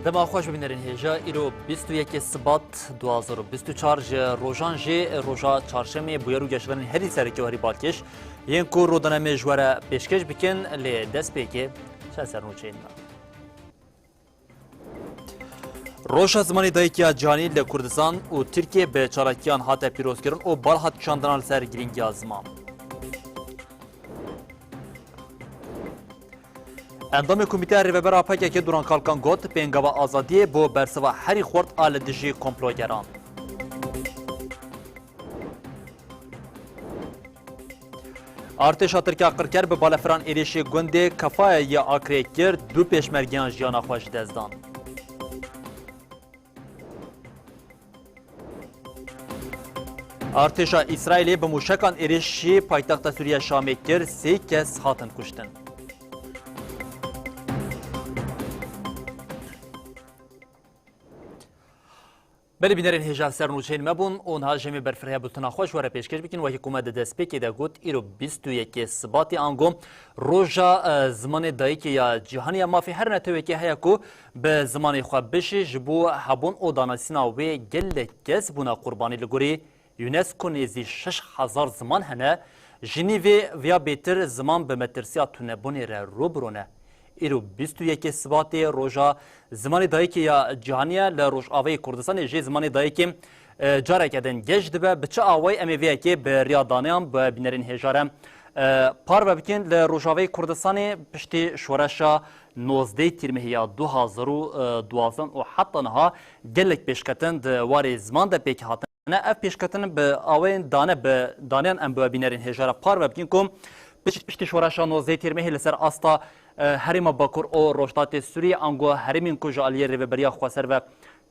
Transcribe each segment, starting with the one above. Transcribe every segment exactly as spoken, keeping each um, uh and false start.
Dema xweş bibînerên hêja, îro bîst û yekê Sibat du hazar û bîst û çar ji rojan jê roja çarşemê bûyer û geşvanên herî sereke û herî balkêş yên ku rûdane me ji we re pêşkêş bikin, lê destpêkê çend sernûçeyên me. Roja Zimanê Dayikê ya Cîhanî li Kurdistan û Tirkiye bi çalakiyan hate pîrozkirin û bal hat kişandina li ser girîngiya ziman. Endamê Komîteya Rêveber a P K K Duran Kalkan got, pêngava azadiyê bo bersiva herî xurt a li dijî komplogeran. Artêşa Tirk ya qirker bi balefiran êrişê gundê Kafaya yê Akrê kir, du pêşmergeyan jiyana xwe ji dest dan. Artêşa Îsraîlê bi mûşekan êrişî paytexta Sûriye Şamê kir, sê kes hatin kuştin. Belê bînerên hêja, sernûçeyên me bûn û niha jê me berfirehya bultena xwe ji we re pêşkêş bikin. Wekî ku me di destpêkê de got, îro bîst û yekê Sibatê, ango roja, e, zimanê dayikê ya cîhanê ya mafê her netewekê heye ku bi zimanê xwe bijî, ji bo hebûn û danasîna wê gelek kes bûne qurbanî. Li gorî UNESCO nêzî şeş hezar ziman hene, ji nîvê viya bêtir ziman bi metirsiya tunebûnê re rû bi rû ne. Îro bîst û yekê Sibatê roja zimanê dayikê ya cîhanî ye. Li Rojavayê Kurdistanê jî zimanê dayikê, e, careke din geş dibe. Bi çi awayî, em ê vê yekê bi riya daneyan bi bînerên hêja re, e, parve bikin. Li Rojavayê Kurdistanê piştî şoreşa nozdehê Tîrmehê ya du hazar û duwazdeh û heta niha gelek pêşketin di warê ziman de pêk hatin. Ev pêşketin bi awayên dane, bi daneyan em bi we bînerên hêja re parve bikin ku pişt-, piştî şoreşa nozdehê Tîrmehê li ser asta, e, herêma Bakur û Rojhilatê Sûriyê, ango herêmên ku ji aliyê Rêveberiya Xweser ve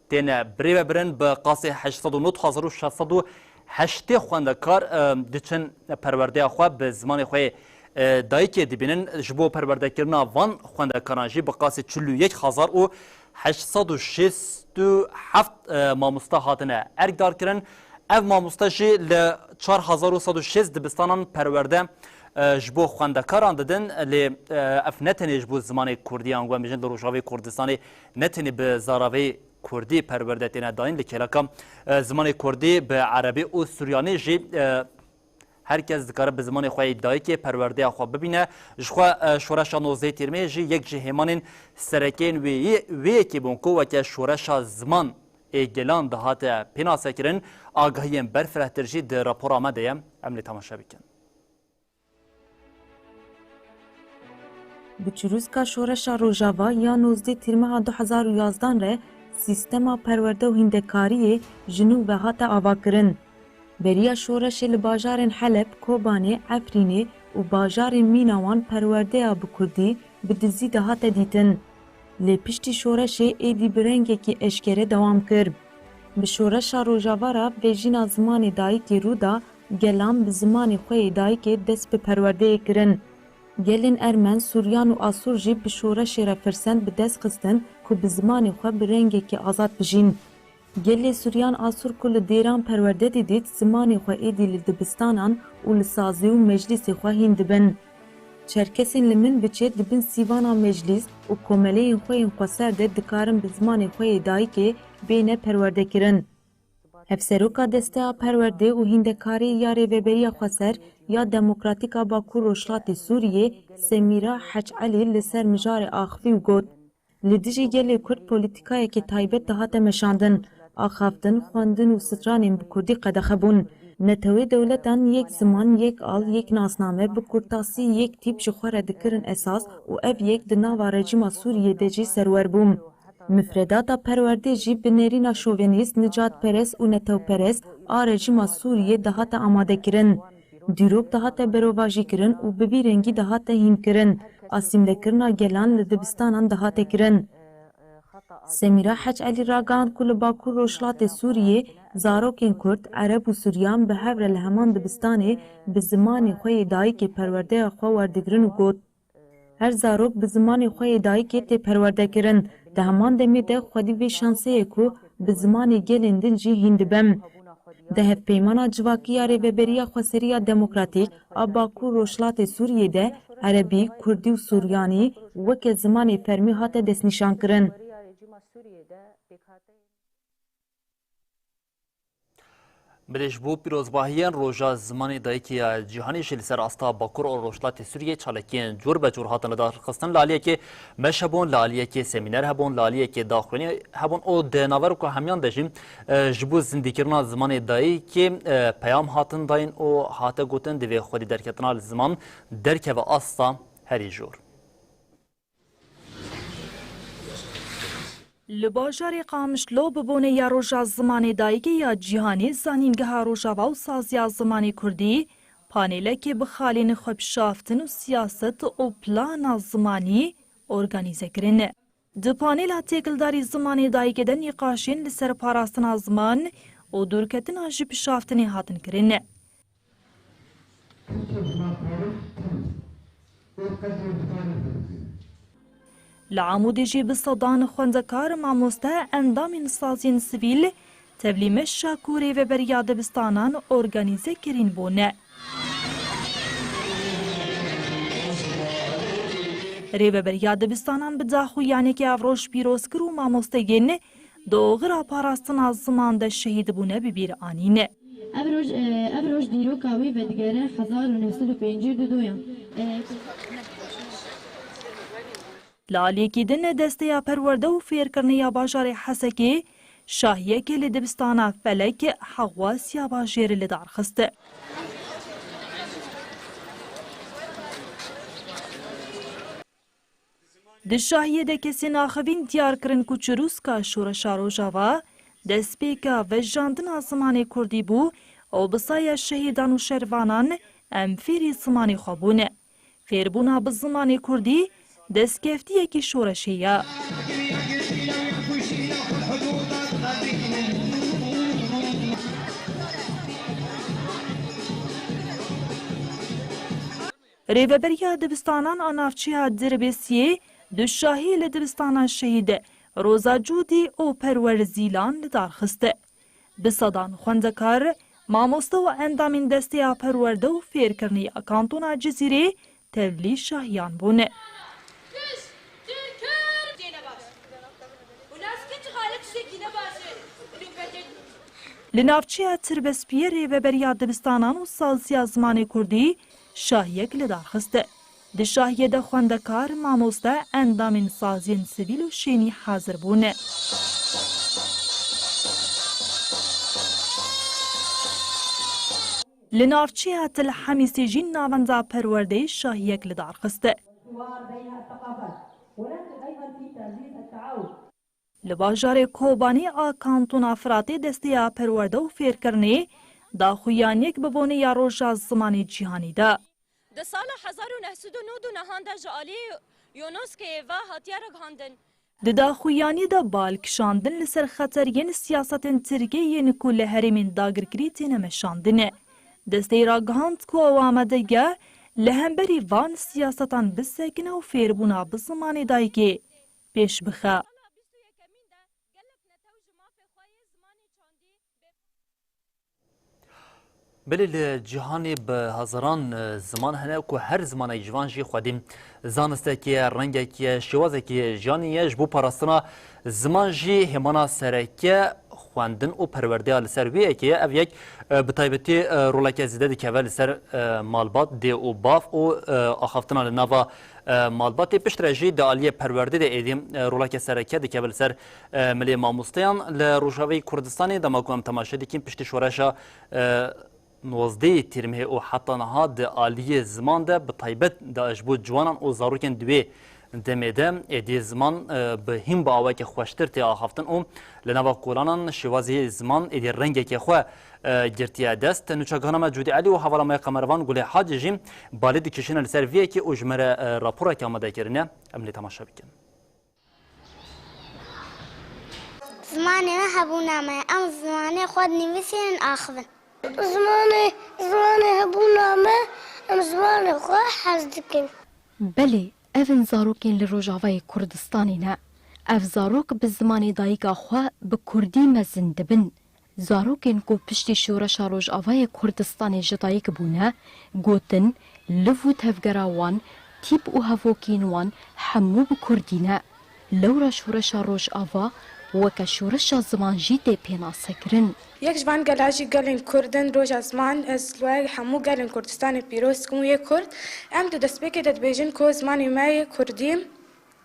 têne birêvebirin, bi qasê heşt sed û nod hezar û şeş sed û heştê xwendekar, e, diçin perwerdeya xwe bi zimanê xwe yê, e, dayikê dibînin. Ji bo perwerdekirina van xwendekaran jî bi qasê çil û yek hezar û heşt sed û şêst û heft, e, mamoste hatine erkdarkirin. Ev mamoste jî li çar hezar û sed û şêst dibistanan perwerde, e, ji bo xwendekaran didin. Lê, e, ev ne tenê ji bo zimanê kurdî, yan ku em bijin li Rojavê Kurdistanê ne tenê bi zaravê kurdî perwerde têne dayîn, li kêleka, e, zimanê kurdî bi erebî û suryanî jî, e, her kes dikare bi zimanê xwe yê dayikê perwerdeya xwe bibîne. Ji xwe, e, şoreşa nozdehê Tîrmehê jî yek ji hêmanên sereke yên wê, wê yekê bûn ku weke şoreşa ziman ê gelan dihate pênasekirin, agahiyên berfirehtir jî di rapora me de ye. Em lê temaşe bikin. Bi çirûska şoreşa Rojava ya nozdeh Tîrmeha du hezar û yazdan re sîstema perwerde û hîndekariyê ji nû ve hate avakirin. Beriya şoreşê li bajarên Heleb, Kobanê, Efrînê û bajarên mîna wan perwerdeya bi kurdî, bi dizî de hate dîtin. Lê piştî şoreşê êdî bi rengekî eşkere dewam kir. Bi şoreşa Rojava re vejîna zimanê dayikê rû da, gelan bi zimanê xwe yê dayikê dest bi perwerdeyê kirin. Gelên Ermen, Suryan û Asûr jî bi şoreşê re firsend bi dest xistin ku bi zimanê xwe bi rengekî azad bijîn. Gelê Suryan Asûr ku li dêran perwerde didît, zimanê xwe êdî li dibistanan û li sazî û meclîsê xwe hîn dibin. Çerkesên li Minbiçê di bin sîvana meclîs û komeleyên xwe yên xweser de dikarin bi zimanê xwe yê dayikê bêne perwerdekirin. Hevseroka Desteya Perwerdê û Hîndekariyê ya Rêveberiya Xweser ya Demokratîk a Bakur Rojhilatê Sûriyê, Semîra Hec Elî, li ser mijarê axivî û got, Li dijî gelê Kurd polîtîkayeke taybet dihate meşandin. Axaftin, xwendin û stranên bi kurdî qedexe bûn. Netewê dewletan yek ziman, yek al, yek nasname, bi kurtasî yek tîp ji xwe re dikirin esas û ev yek di nava rejîma Sûriyê de jî serwer bû. Mifredata perwerdê jî bi nerîna şovenîst, nicadperest û netewperest a rejîma Sûriyê dihate amadekirin. Dîrok dihate berovajîkirin û bi vî rengî dihate hînkirin. Asîmlekirina gelan li dibistanan dihate kirin. Semîra Hec Elî ragihand ku li Bakur Rojhilatê Sûriyê zarokên Kurd, Ereb û Suryan bi hev re li heman dibistanê bi zimanê xwe yê dayikê perwerdeya xwe werdigirin û got, Her zarok bi zimanê xwe yê dayikê tê perwerdekirin. Di heman demê de xwedî vê şansê ye ku bi zimanê gelên din jî hîn dibim. Di Hevpeymana Civakî ya Rêveberiya Xweserî ya Demokratîk a Bakur Rojhilatê Sûriyê de erebî, kurdî û suryanî weke zimanê fermî hate destnîşankirin. Sûriyê de pêkhateyên Bilê ji bo pîrozbahiyên Roja Zimanê Dayikê ya Cîhanê jî li ser asta Bakur û Rojhilatê Sûriyê çalakiyên cor be cor hatin lidarxistin. Li aliyekê meş hebûn, li aliyekê semîner hebûn, li aliyekê daxuyanî hebûn û di navera ku hemiyan de jî, e, ji bo zindîkirina zimanê dayikê, e, peyam hatin dayîn û hate gotin, divê xwedî derketina li ziman derkeve asta herî jor. Li bajarê Qamişlo bi bonê ya Roja Zimanê Dayikê ya Cîhanê Zanîngeha Rojava û Saziya Zimanê Kurdî panêlekê bi xalên xwepişaftin û siyaset û plana zimanî organîze kirin. Di panêla têkildarî zimanê dayikê de nîqaşên li ser parastina ziman û dûrketina ji pişaftinê hatin kirin. Li Amûdê jî bi sedan xwendekar, mamoste, endamên saziyên sivîl tevlî meşa ku rêveberiya dibistanan organîze kirîn bûne. Rêveberiya dibistanan bi daxuyaniyekê ev roj pîroz kir û mamosteyên di oxira parastina ziman de şehîd bûne bi bîr anîn. Ev roj, e, ev roj dîroka wî vedigere hezar û neh sed û pêncî û du ya. E, Li aliyekî din, Desteya Perwerde û Fêrkirinê ya bajarê Hesekê şahiyekê li dibistana Felek Hewasiya bajêr li dar xist. Di şahiyê de kesên axivîn diyar kirin ku çirûska Şoreşa Rojava destpêka vejandina zimanê kurdî bû û bi saya şehîdan û şervanan em fêrî zimanê xwe bûn. Fêrbûna bi zimanê kurdî destkeftiyekî şoreşê ye. Rêveberiya dibistanan a navçeya Dirbêsiyê du şahî li dibistana şehîd Roza Cûdî û Perwer Zîlan li dar xist. Bi sedan xwendekar, mamoste û endamên Desteya Perwerde û Fêrkirinê ya Kantona Cizîrê tevlî şahiyan bûn. Li navçeya Tirbespiyê Rêveberiya Dibistanan û Saziya Zimanê Kurdî şahiyek li dar xist. Di şahiyê de xwendekar, mamoste, endamên saziyên sivîl û şênî hazir bûn. Li navçeya Til Hemîsê jî navenda perwerdeyê şahiyek li dar xist. Li bajarê Kobanê a Kantona Firatê Desteya Perwerde û Fêrkirinê daxuyaniyek bi bonê ya Roja Zimanê Cîhanî da. Di sala hezar û neh sed û nod û nehan de ji aliyê UNESCOyê ve hatiye ragihandin. Di daxuyaniyê de bal kişandin li ser xeteriyên siyasetên Tirkiyê yên ku li herêmên dagirkirî têne meşandin. Desteyê ragihand ku ew amade ye li hemberî van siyasetan bisekine û fêrbûna bi zimanê dayikê pêş bixe. Belê li cîhanê bi hezaran, e, ziman hene ku her zimanek ji van jî xwedî zanistekê ye, rengekê ye, şêwazekê jiyanê ye. Ji bo parastina ziman jî hêmana sereke xwendin û perwerdeya li ser wê yekê ye. Ev yek, e, bi taybetî, e, roleke zêde dikeve li ser, e, malbat, dê û bav û, e, axaftina li nava, e, malbatê. Piştre jî di aliyê perwerdê de êdî, e, roleke sereke dikeve li ser, e, milê mamosteyan. Li Rojavayê Kurdistanê dema ku em temaşe dikîn piştî şoreşa, e, nozdehê Tîrmehê û heta niha di aliyê ziman de bi taybet da ji bo ciwanan û zarokên di wê demê de êdî ziman, e, bi hîn bi aweke xweştir tê axaftin û li nava kolanan şêwazê ziman êdî rengeke xwe, e, girtiye dest. Nûçegihana me Cûdî Elî û hevala me Qemervan Gulê Hacî jî balê dikişîne li ser vê yekê û ji me re, e, raporeke amade kirine. Em lê temaşe bikin. Zimanê me hebûna me ye. Em zimanê xwe dinivîsînin, axivin. Zimanê, zimanê hebûna me, em zimanê xwe hez dikin. Belê, ev in zarokên li Rojavayê Kurdistanê ne. Ev zarok bi zimanê dayika xwe bi kurdî mezin dibin. Zarokên ku piştî Şoreşa Rojavayê Kurdistanê ji dayik bûne, gotin, liv û tevgera wan, tîp û hevokên wan hemû bi kurdî ne. Lewra Şoreşa Rojava weke şoreşa ziman jî tê pênasekirin. Yek ji van gela jî gelên Kurd in, Roja Ziman, ez li we hemû gelên Kurdistanê pîroz dikim û yê Kurd. Em di destpêkê de dibêjin ku zimanê me yê Kurdî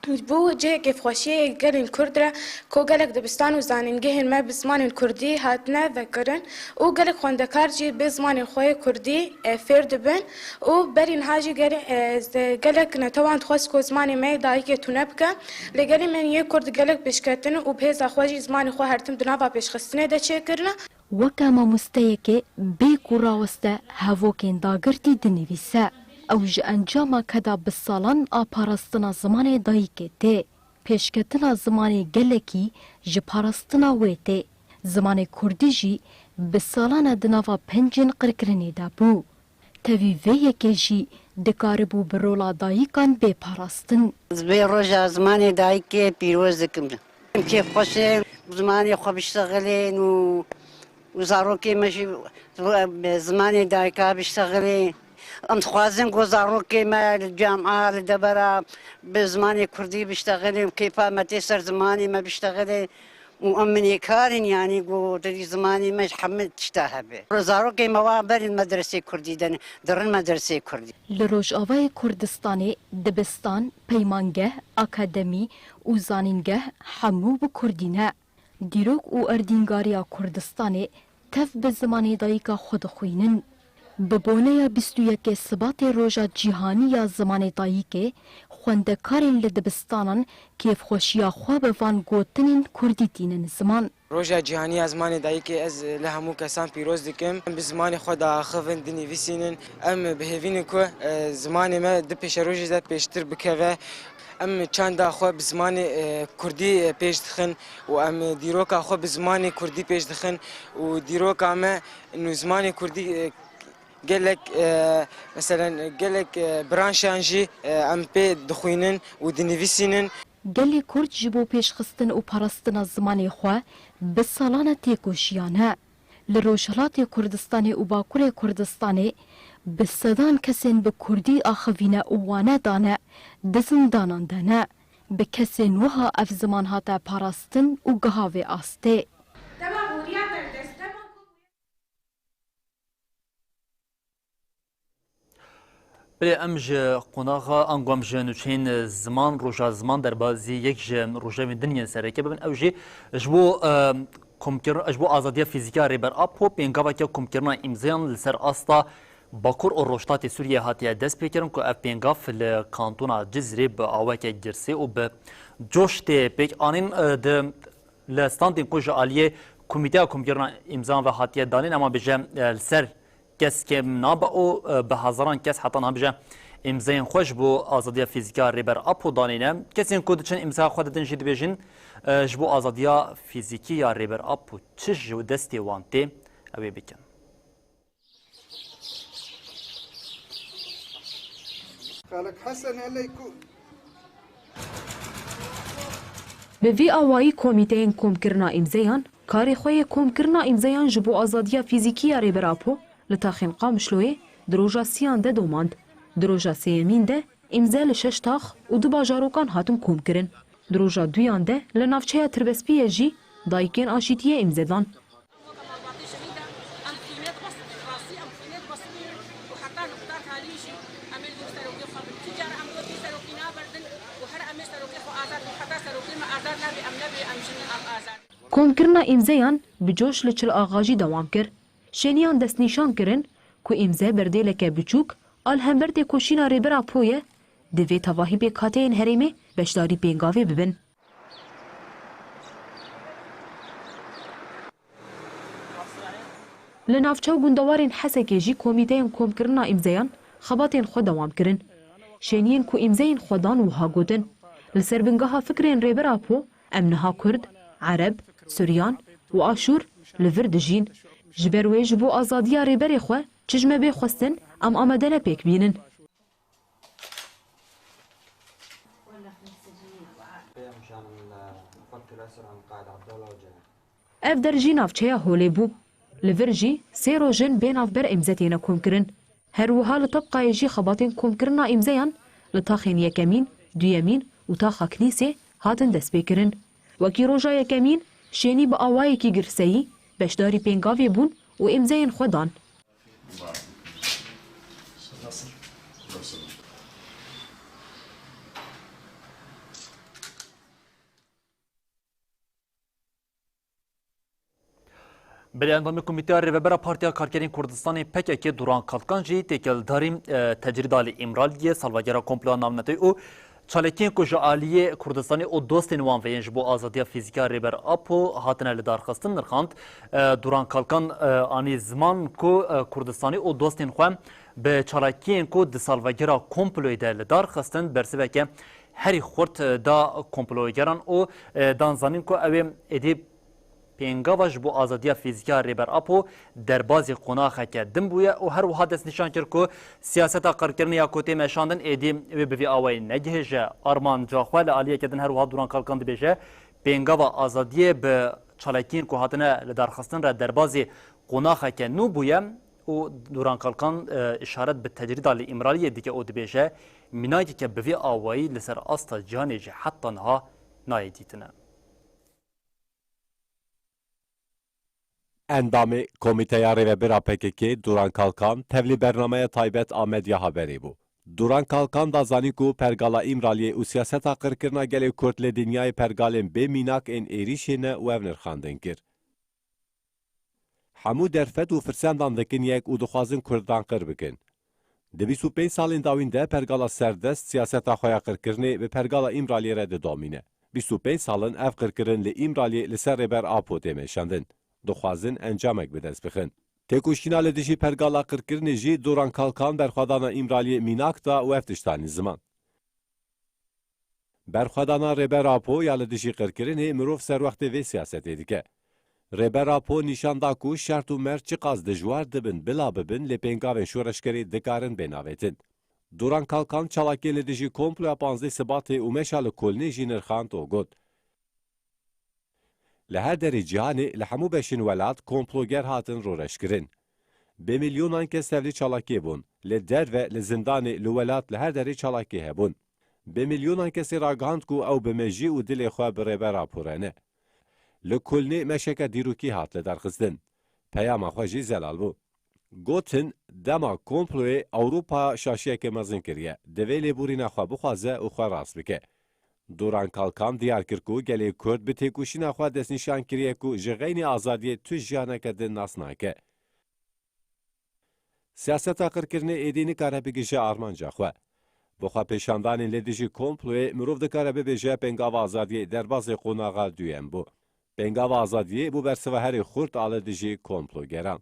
bû cihê kêfxweşiyê yê gelên Kurd re, ku gelek dibistan û zanîngehên me bi zimanên Kurdî hatine vekirin û gelek xwendekar jî bi zimanên xwe yê Kurdî, e, fêr dibin û berî niha jî gelê, e, ze-, gelek netewan dixwest ku zimanê me yê dayikê tune bike. Lê gelê me yê Kurd gelek pêşketin û bi hêza xwe jî zimanê xwe her tim di nava pêşxistinê de çêkirine. Weke mamosteyekê bê ku raweste hevokên dagirtî dinivîse. Ew ji encama keda bi salan a parastina zimanê dayikê tê. Pêşketina zimanê gelekî ji parastina wê tê. Zimanê kurdî jî bi salan e di nava pencên qirkirinê de bû. Tevî vê yekê jî dikaribû bi rola dayikan bê parastin. Ez vê roja zimanê dayikê pîroz dikim. Em kêfxweş in, zimanê xwe biştexilin û, û zarokê me jî bi zimanê dayika biştexilin. Em dixwazin ku zarokê me li camia, li devera bi zimanê kurdî biştexilin û kêfa me tê ser zimanê me biştexilin. Û em minêkar in, yanî ku di zimanê me ji hemû tişta hebe. Zarokê me wa berin medresê kurdî de ne, dirin medresê kurdî. Li Rojavayê Kurdistanê dibistan, peymangeh, akademî û zanîngeh hemû bi kurdî ne. Dîrok û erdîngariya Kurdistanê tev bi zimanê dayika xwe dixwînin. Bi boneya bîst û yekê Sibatê Roja Cîhanî ya Zimanê Dayikê, xwendekarên li dibistanan kêfxweşiya xwe bi van gotinên kurdî tînin ziman. Roja Cîhanî ya Zimanê Dayikê ez li hemû kesan pîroz dikim. Em bi zimanê xwe diaxivin, dinivîsînin. Em bi hêvî ne ku, e, zimanê me di pêşerojê de pêştir bikeve. Em çanda xwe bi zimanê, e, kurdî, e, pêş dixin û em dîroka xwe bi zimanê kurdî pêş dixin û dîroka me nû zimanê kurdî, e, gelek, e, meselen, gelek, e, branşan jî, e, em pê dixwînin û dinivîsînin. Gelê Kurd ji bo pêşxistin û parastina zimanê xwe bi salan e têkoşiyane. Li Rojhilatê Kurdistanê û Bakurê Kurdistanê bi sedan kesên bi kurdî axivîne û wane dane, di zindanan de ne. Bi kesên wiha ev ziman hate parastin û giha vê astê. Dema hûriya berdestema ku Belê em ji qonaxa ango em ji nûçeyên ziman, roja ziman derbazî yek ji rojevên din yên sereke bibin. Ew jî ji bo, e, komkir-, ji bo azadiya fîzîkî ya Rêber Apo pêngaveke komkirina îmzeyan li ser asta Bakur û Rojhilatê Sûriyê hatiye destpêkirin ku ev pêngav li kantona Cizîrê bi aweke girsê û bi coş tê pêk anîn, e, di, li standên ku ji aliyê Komîteya Komkirina Îmzeyan ve hatiye danîn, ema bêje, e, li ser kes kêm nabe û, e, bi hezaran kes heta niha bêje îmzeyên xwe ji bo azadiya fîzîkî ya Rêber Apo danîne. Kesên ku diçin îmzeya xwe didin jî dibêjin, e, ji bo azadiya fîzîkî ya Rêber Apo çi ji destê wan tê, ew ê bikin. Xalek Hesen Eleyku. Bi vî awayî komîteyên komkirina îmzeyan karê xwe yê komkirina îmzeyan ji bo azadiya fîzîkî ya Rêber Apo li taxên Qamişloyê di roja sêyan de domand. Di roja sêyemîn de îmze li şeş tax û du bajarokan hatin komkirin. Di roja duyan de li navçeya Tirbespiyê jî dayikên aşîtiyê îmze dan. Em weke malbatê şehîd e, em xînet xwestin, rastî em xînet xwestin û heta nuqta talî jî em ê li gor serokê xwe bin. Tu cara em li gor vî serokî naberdin û her em ê serokê xwe azad bin. Heta serokê me azad nabe, em nebê, em jin, em azad. Komkirina îmzeyan bi coş li Çil Axa jî dewam kir. Şêniyan destnîşan kirin ku îmze berdêleke biçûk a li hember têkoşîna Rêber Apo ye, divê tevahî pêkhateyên herêmê beşdarî pêngavê bibin. Li navçe û gundewarên Hesekê jî komîteyên komkirina îmzeyan xebatên xwe dewam kirin. Şêniyên ku îmzeyên xwe dan wiha gotin, li ser bingeha fikrên Rêber Apo, em niha Kurd, Ereb, Suryan û Aşûr li vir dijîn. Ji ber wê ji bo azadiya Rêberê xwe çi ji me bê xwestin, em amade ne pêk bînin. Ev der jî navçeya Holê bû. Li vir jî sê roj in bê navber îmze têne komkirin. Her wiha li Topqayê jî xebatên komkirina îmzeyan li taxên yekemîn, duyemîn û taxa Kilîsê hatin destpêkirin. Wekî roja yekemîn, şênî bi awayekî girseyî beşdarî pêngavê bûn û îmzeyên xwe dan. Belê endamê Komîteya Rêvebera Partiya Karkerên Kurdistanê P K K Duran Kalkan jî têkildarî, e, tecrîda li Îmraliyê, salvegera komploya navnetewî û çalakiyên ku ji aliyê Kurdistanê û dostên wan ve yên ji bo azadiya fîzîkî ya Rêber Apo hatine lidarxistin nirxand. E, Duran Kalkan, e, anî ziman ku, e, Kurdistanê û dostên xwe bi çalakiyên ku di salvegera komployê de lidarxistin bersiveke herî xurt, e, da komplogeran û, e, dan zanîn ku ew ê êdî pêngava ji bo azadiya fîzîkî ya Rêber Apo derbazî qonaxeke din bûye û her wiha destnîşan kir ku siyaseta qirkirinê ya ku tê meşandin êdî wê bi vî awayî negihêje armanca xwe. Li aliyeke din her wiha Duran Kalkan dibêje, pêngava azadiyê bi çalakiyên ku hatine lidarxistin re derbazî qonaxeke nû bûye û Duran Kalkan, e, îşaret bi tecrîda li Îmraliyê dike û dibêje, mînakeke bi vî awayî li ser asta cîhanê jî heta niha nayê dîtine. Endamê Komîteya Rêvebir a P K K Duran Kalkan tevlî bernameya taybet a Medya Haberê bû. Duran Kalkan da zanîn ku pergala Îmraliyê û siyaseta qirkirina gelê Kurd li dinyayê pergalên bê mînak ên êrîşê ne û ev nirxandin kir. Hemû derfet û firsendan dikin yek û dixwazin Kurdan qir bikin. Di bîst û pênc salên dawîn de pergala serdest siyaseta xwe ya qirkirinê bi pergala Îmraliyê re didomîne. Bîst û pênc sal in ev qirkirin li Îmraliyê li ser Rêber Apo tê meşandin. Dixwazin encamek bi dest bixin. Têkoşîna li dijî pergala qirkirinê jî Duran Kalkan berxwedana Îmraliyê mînak da û ev tişt anî ziman. Berxwedana Rêber Apo ya li dijî qirkirinê mirov serwextê vê siyasetê dike. Rêber Apo nîşan da ku şert û merc çiqas dijwar dibin bila bibin lê pêngavên şoreşgerî dikarin bên avêtin. Duran Kalkan çalakiyên li dijî komploya panzdeh Sibatê û meşa li Kolnê jî nirxand û got, Li her derê cîhanê li hemû beşên welat komploger hatin roreşkirin. Bi milyonan kes tevlî çalakiyê bûn. Li derve, li zindanê, li welat, li her derê çalakiyê hebûn. Bi milyonan kesê ragihand ku ew bi mejî û dilê xwe bi Rêber Apo re ne. Li Kulnê meşeke dîrokî hat lidarxistin. Peyama xwe jî zelal bû. Gotin, dema komployê Ewropa şaşiyeke mezin kiriye. Divê lêborîna xwe bixwaze û xwe rast bike. Duran Kalkan diyar kir ku gelê Kurd bi têkoşîna xwe destnîşan kiriye ku ji xeynî azadiyê tu jiyaneke din nas nake. Siyaseta qirkirinê êdî nikare bigihîje armanca xwe. Bi xwepêşandanên li dijî komployê mirov dikare bibêje pêngava azadiyê derbazê qonaxa duyem bû. Pêngava azadiyê bû bersiva herî xurt a li dijî komplogeran.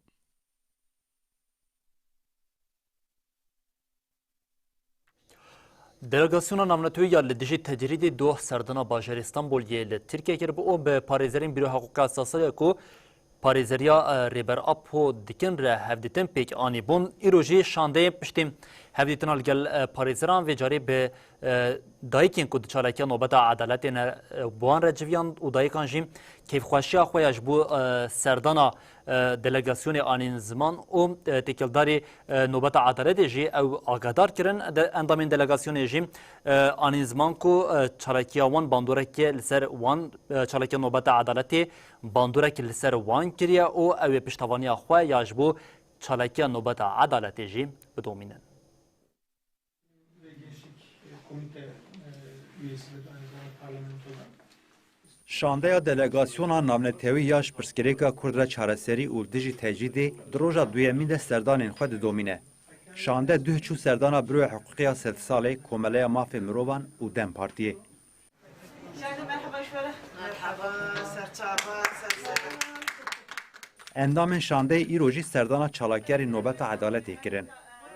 Delegasyona navnetewî ya li dijî tecrîdê doh serdana bajarê Stenboliyê li Tirkiye kiribû û bi parêzerên Bîroya Hiqûqa Esasî ya ku parêzeriya, e, Rêber Apo dikin re hevdîtin pêk anîbûn. Îro jî şandeyên piştî hevdîtina li gel, e, parêzeran vê carê bi, e, dayikên ku di çalakiya Nobeta Edaletê ne, e, bi wan re civiyand û dayikan jî kêfxweşiya xwe ya ji bo, e, serdana, e, delegasyonê anîn ziman û, e, têkildarî, e, Nobeta Edaletê jî ew agahdar kirin de, endamên delegasyonê jî, e, anîn ziman ku, e, çalakiya wan bandoreke li ser wan, e, çalakiya Nobeta Edaletê bandorek li ser wan kiriye û ew ê piştevaniya xwe ya ji bo çalakiya Nobeta Edaletê jî bidomînin. Şandeya delegasyona navnetewî ya ji pirsgirêka Kurd re çareserî û dijî tecrîdê di roja duyemîn de serdanên xwe didomîne. Şande duh çû serdana Büroya Hiqûqî ya Sedsalê, Komeleya Mafê Mirovan û DEM Partiyê. Merhaba, serçava, serserê. Endamên şandeyê îro jî serdana çalakiyarê Nobeta Edaletê kirin.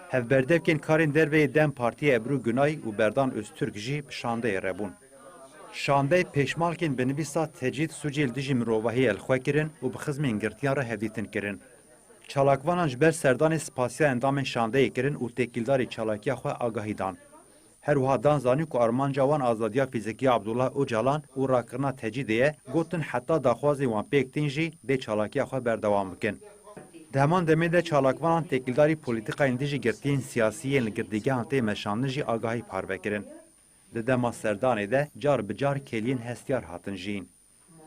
Hevberdevkên karên derveyê DEM Partiyê Ebru Günay û Berdan Öztürk jî bi şandeyê re bûn. Şandeyê pêşmalkên bi nivîsa Tecrîd sûcê li dijî mirovahiyê li xwe kirin û bi xizmên girtiyan re hevdîtin kirin. Çalakvanan ji ber serdanê spasiya endamên şandeyê kirin û têkildarî çalakiya xwe agahî dan. Her wiha dan zanîn ku armanca wan azadiya fîzîkî ya Abdullah Ocalan û rakirina tecrîdê ye, gotin heta daxwazên wan pêk tên jî dê çalakiya xwe berdewam bikin. Di heman demê de çalakvanan têkildarî polîtîkayên dijî girtiyên siyasî yên li girtîgehan tê meşandin jî agahî parve kirin. Di dema serdanê de car bi car kêliyên hestiyar hatin jiyîn.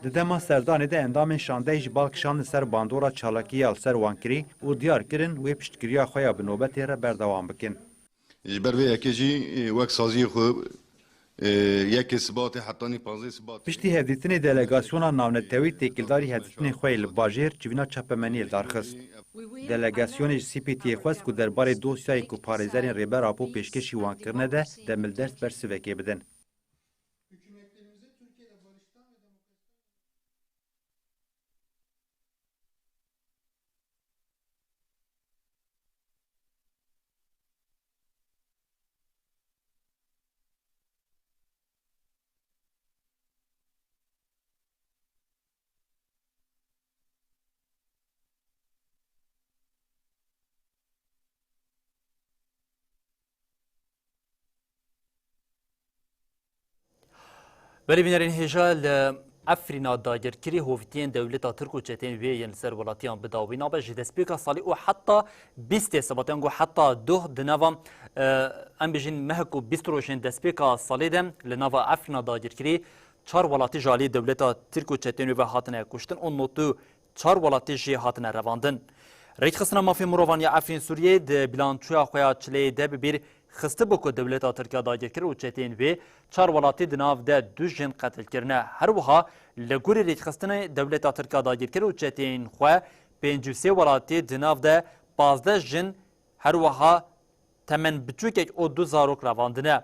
Di dema serdanê de endamên şandeyê jî bal kişandin ser bandora çalakiyê ya li ser wan kirî û diyar kirin wê piştgiriya xwe ya bi nobetê re berdewam bikin. Ji ber vê yekê jî, e, wek saziyê xwe, e, yekê Sibatê hetanî panzdeh Sibatê. Piştî hevdîtinê delegasyona navnetewî têkildarî hevdîtinên xwe yê li bajêr civîna çapemeniyê li dar xist. Delegasyonê ji C P T'yê xwest ku derbarê dosyayên ku parêzerên Rêber Apo pêşkêşî wan kirine de demildest bersivekê bidin. Belê bînerên hêja, li Efrîna dagirkirî hovîtiyên dewleta Tirk û çeteyên wê yên li ser welatiyan bi dawî nabe. Ji destpêka salê û heta bîstê Sibatê, ango heta doh di nava, e, em bêjin mehek û bîst rojên destpêka salê de li nava Efrîna dagirkirî çar welatî ji alî dewleta Tirk û çeteyên wê ve hatine kuştin û nod û çar welatî jî hatine revandin. Rêkxistina Mafê Mirovan ya Efrîn Sûriyê di bilançoya xwe ya çileyê de bi bîr xistibû ku dewleta Tirk ya dagirkir û çeteyên wê çar welatî di nav de du jin qetil kirine. Her wiha li gorî rêkxistinê dewleta Tirk ya dagirkir û çeteyên xwe pêncî û sê welatî di nav de pazdeh jin, her wiha temen biçûkek û du zarok revandine.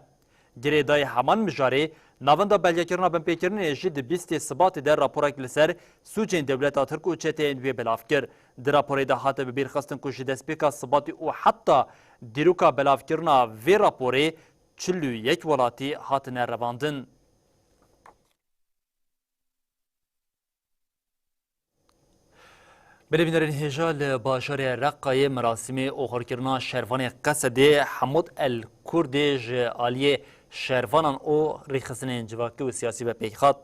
Girêdayî heman mijarê, Navenda Belgekirina Binpêkirinê jî di bîstê Sibatê de raporek li ser sûcên dewleta Tirk û çeteyên wê belav kir. Di raporê de hate bibîrxistin ku ji destpêka Sibatê û heta dîroka belavkirina vê raporê çil û yek welatî hatine revandin. Belê bînerên hêja, li bajarê Reqayê merasîmê oxirkirina şervanê Qesedê Hemûd El Kurdê ji aliyê şervanan û rêxistinên civakî û siyasî ve pêk hat.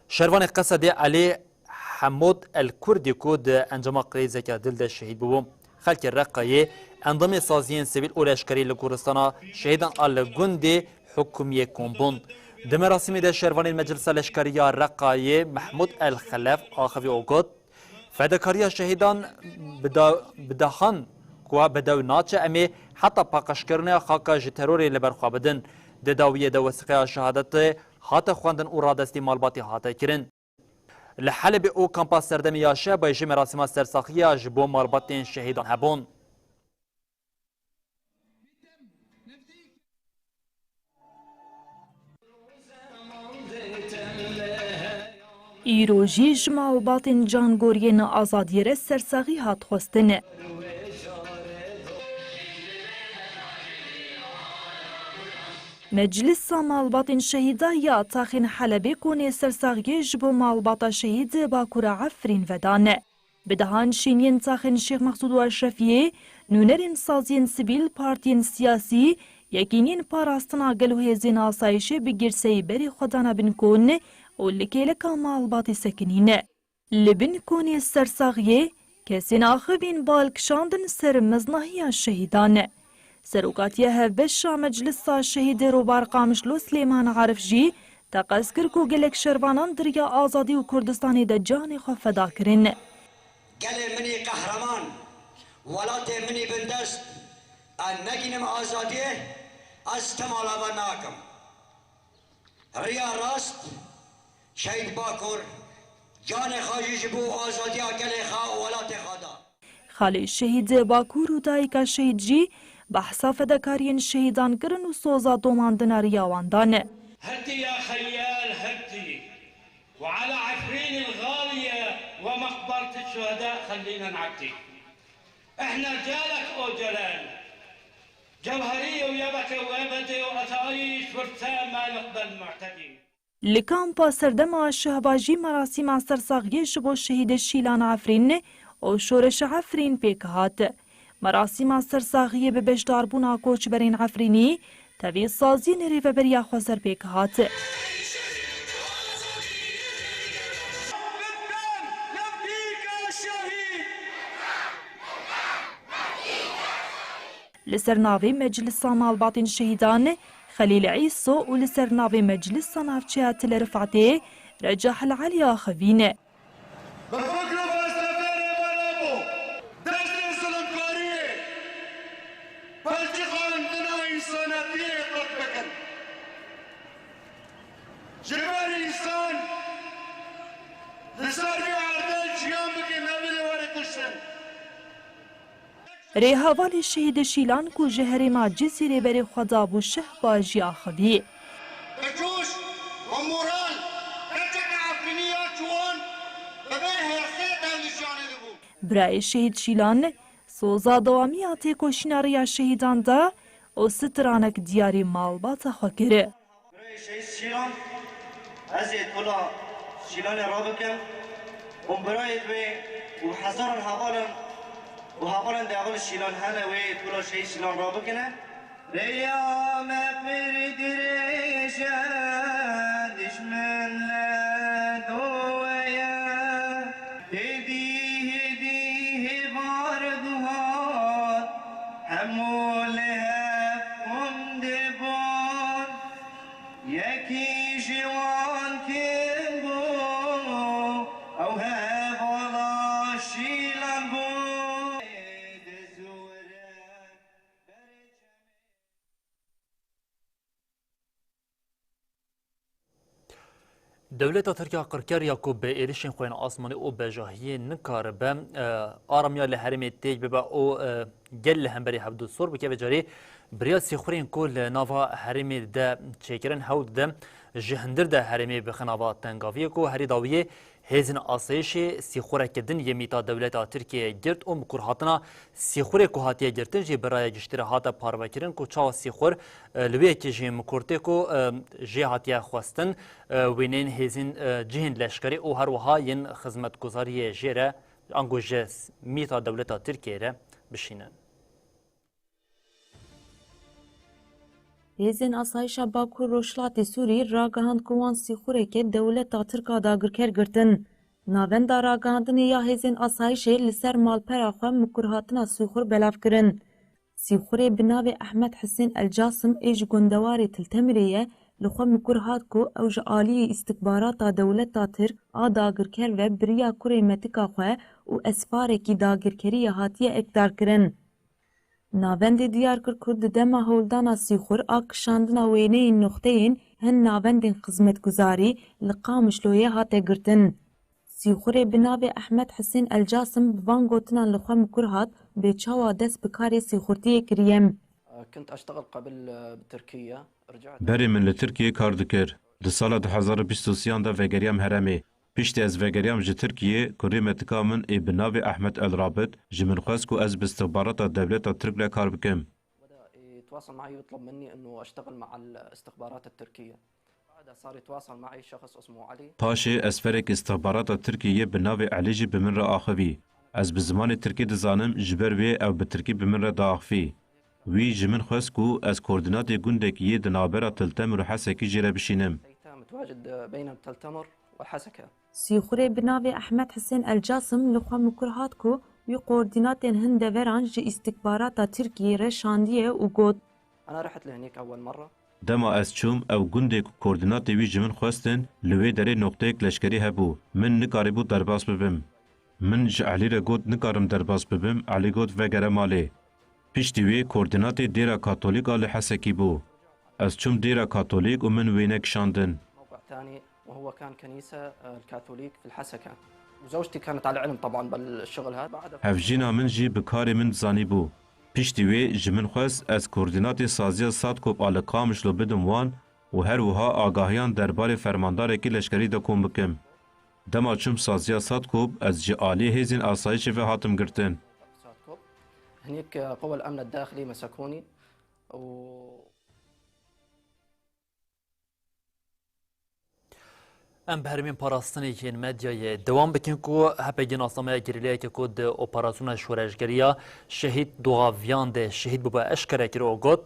Şervanê Qesedê Elî Hemûd El Kurdî ku di encama qirêzeke dil de şehîd bûbû. Xelkê Reqayê, endamê saziyên sivîl û leşkerî li goristana şehîdan a li gundê Hukûmiyê kom bûn. Di merasîmê de şervanên Meclisa Leşkerî ya Reqayê Mehmûd El Xelef axivî û got, fedakariya şehîdan bi da-, bi dehan ku bedew naçe, em ê heta paqijkirina xaka ji terorê li ber xwe bidin. Di dawiyê de wesiqeya şehadetê hate xwendin û radestî malbatê hate kirin. Li Helebê û kampa serdemê ya Şehbayê jî merasîma sersaxiya ji bo malbatên şehîdan hebûn. Îro jî ji malbatên cangoriyên azadiyê re sersaxî hat xwestin. Meclisa Malbatên Şehîda ya Taxên Helebê konê sersaxiyê ji bo malbata şehîd Bakûra Efrîn vedan. Bi dehan şîniyên taxên Şêx Mexsûd û Eşrefiyê, nûnerên saziyên sivîl, partiyên siyasî, yekîniyên parastina gel û hêzên asayişê bi girseyî berê xwe dane bin kon û li kêleka malbatê sekinîn. Li bin konê sersaxiyê kesên axivîn bal kişandin ser meznahiya şehîdan. Serokatiya Hevbeşa Meclisa Şehîdê Robar Qamişlo Silêman Arif jî teqez kir ku gelek şervanan di riya azadî û Kurdistanê de canê xwe feda kirin. Gelê min î qehreman, welatê min î bindest, ez negînim azadiyê, ez tim alava nakim. Riya rast, Şehîd Bakûr canê xwe jî ji bo azadiya gelê xwe û welatê xwe da. Xalê şehîd Bakûr û dayika şehîd jî behsa fedakariyên şehîdan kirin û soza domandina riya wan dan. هدي يا خيال هدي، وعلى عفرين الغالية ومقبرة الشهداء خلينا نعدي. احنا رجالك أوجلال، جوهرية ويبكة وأبدي وأتايش فرسان ما نقبل معتدي. Li kampa serdema Şehba jî merasîma sersaxiyê ji bo şehîdê Şîlan Efrîn û Şoreşa Efrîn pêk hat. Merasîma sersaxiyê bi beşdarbûna koçberên Efrînî, tevî saziyên Rêveberiya Xweser pêk hat. Li ser navê Meclisa Malbatên Şehîdan Xelîl Îso û li ser navê Meclisa Navçeya Til Rifatê Reca Helal axivîne. Bi fikr û felsefeyê rêber nebû. Destê silimkariyê, pelçîqandina însanetiyê qet bikin. Ji ber însan li ser vê erdê jiyan bikin, ne wê li werê kuştin. Rêhevalê şehîdê Şîlan ku ji herêma Cizîrê berê xwe dabû şehba jî axivî. Bi coş û moral keçeke Efrînî ya ciwan bi vê hêrsê dewnîşanê dibû. Birayê şehîd Şîlan soza dewamiya têkoşîna Rêya Şehîdan da û stranek diyarî malbata xwe kir. Birayê şehîd Şîlan, ez ê tola Şîlanê rabikim û birayê wê û hezaran hevalan û hevalan di hevalê Şîlan hene wê tola şehîd Şîlan rabikine. Rêya me pir dirêj e, dijmin li do ye. Hêdî, hêdî hêvar dihat, hemû li hev xwendê bûn. Yekî ji wan kêm bû, ew hevala Şîlan bû. Dewleta Tirk ya qirkeriya ku bi êrişên xwe yên asmanî û bejahiyê nikaribe, e, aramiya li herêmê têk bibe û, e, gel li hemberî hevdu sor bike, vê carê bi riya sîxurên ku li nava herêmê de çêkirin hewl dide ji hundir de herêmê bixe nava tengaviyê ku herî dawiyê hêzên asayişê sîxureke din yê mîta dewleta Tirkiyeyê girt û mikurhatina sîxurê ku hatiye girtin jî bi raya giştî re hate parvekirin ku çawa sîxur, e, li wê yekê jî mikurtê ku, e, jê hatiye xwestin, e, wêneyên hêzên, e, cihên leşkerî û her wiha yên xizmetguzariyê jê re ango ji mîta dewleta Tirkiyeyê re bişînin. Hêzên Asayişa Bakur Rojhilatê Sûrî ragihand ku wan sîxureke dewleta Tirk a dagirker girtin. Navenda ragihandinê ya hêzên asayişê li ser malpera xwe mikurhatina sîxur belav kirin. Sîxurê bi navê Ehmed Hisên El Casim ê ji gundewarê Til Temirê ye, li xwe mikur hat ku ew ji aliyê îstixbarata dewleta Tirk a dagirker ve bi riya kurê metika xwe û esfarekî dagirkeriyê hatiye ekdarkirin. Navendê diyar kir ku di dema hewldana sîxur a kişandina wêneyên noxteyên hin navendên xizmetguzarî li Qamişloyê hate girtin. Sîxurê bi navê Ehmed Hisên El Casim bi van gotinan li xwe mikur hat, bê çawa dest bi karê sîxurtiyê kiriye. كنت أشتغل قبل بتركيا، رجعت. Berê min li Tirkiyeyê kar dikir. Di sala du hezar û bîst û sê yan de vegeriyam herêmê. Piştî ez vegeriyam ji Tirkiyê, kurê metika min ê bi navê Ehmed El Rabit ji min xwest ku ez bi istixbarata dewleta Tirk re kar bikim. بدأ يتواصل معي ويطلب مني إنه أشتغل مع الاستخبارات التركية. بعدها صار يتواصل معي شخص اسمه علي. Paşê esferek istixbarata Tirkiyê bi navê Elî jî bi min re axivî. Ez bi zimanê Tirkî dizanim, ji ber wê ew bi Tirkî bi min re diaxivî. Wî ji min xwest ku ez koordinatê gundekî yê di navbera Til Temir û Hesekî jê re bişînim. متواجد بين تل تمر والحسكة. Sîxurê bi navê Ehmed Hisên El Casim li xwe mikur hat ku wî koordinatên hin deveran ji îstixbarata Tirkiyê re şandiye û got, أنا رحت لهنيك أول مرة. Dema ez çûm, ew gundê ku koordinatê wî ji min xwestin, li wê derê noqteyek leşkerî hebû. Min nikarîbû derbas bibim. Min ji Elî re got, nikarim derbas bibim. Elî got, vegere malê. Piştî wê koordinatê dêra Katolîk a li Hesekî bû. Ez çûm dêra Katolîk û min wêne kişandin. موقع تاني وهو كان كنيسة الكاثوليك في الحسكة. وزوجتي كانت على علم طبعا بالشغل هذا. بعد Hevjîna min jî bi karê min dizanîbû. Piştî wê ji min xwest ez koordinatê saziya Satkop a li Qamişlo bidim wan û her wiha agahiyan derbarê fermandarekî leşkerî de kom bikim. Dema çûm saziya Satkop, ez ji aliyê hêzên asayişê ve hatim girtin. ساتكوب. هنيك قوى الأمن الداخلي مسكوني و Em bi herêmên parastinê yên medyayê dewam bikin ku H P G nasnameya gerîlayeke ku di operasyona şoreşgerî ya Şehîd Dogaviyan de şehîd bûbû eşkere kir û got,